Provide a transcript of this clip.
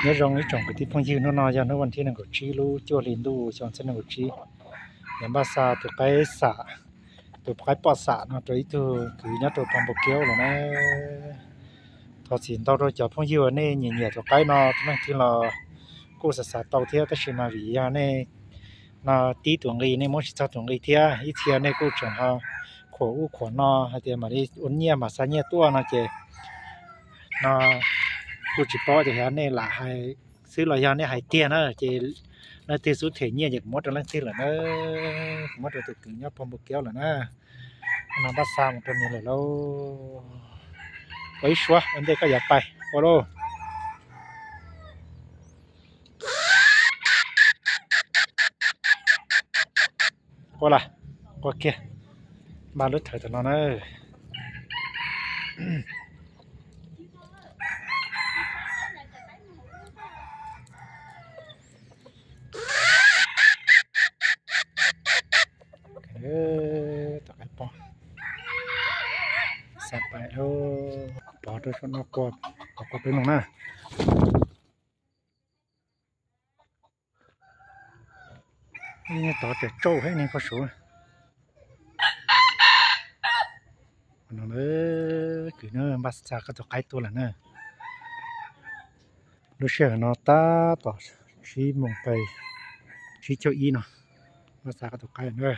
Nyob zoo ib tsoom kwv tij phooj ywg, hnub no yog hnub vas thib nees nkaum tsib lub cuaj hli ntuj xyoo ob txhiab nees nkaum tsib. Yog npaj xa tus qaib xam, tus qaib poj xam no rau ib tug kwv nyob rau Pov Npau Kiaub lawm na. Thov txim ntau rau cov phooj ywg uas nej nyiam nyiam tus qaib no, tus leej twg los kuj xav xav tau thiab, tab sis mas vim yog nej no tib tus nqi nej muab tsis txog tus nqi thiab, ib txhia nej kuj tseem ho khuam ub khuam no hais tias mam li ua nyiaj mam xa nyiaj tuaj no ces no kuj tsis paub tias yog nej lam hais xwb los yog nej hais tiag na, ces leej twg xub them nyiaj ces kuv muab rau leej twg lawm na, kuv muab rau tus kwv nyob Pov Npau Kiaub lawm na. No npaj xa mus rau nws lawm lauj. Ua ib suab ua ntej koj yuav pais ua lauj. Ua las, ua kiag, npaj lub thawv tam no na. Tom qaib pov, xa pais, pov rau saum no, pov qua peb mus na. Tov ces tsauj heev ne koj sav. No kwv npaj xa koj tus qaib tuaj lawm na. Lub sij hawm no tab tom tsib moos pais tsib caug ib no, npaj xa koj tus qaib na.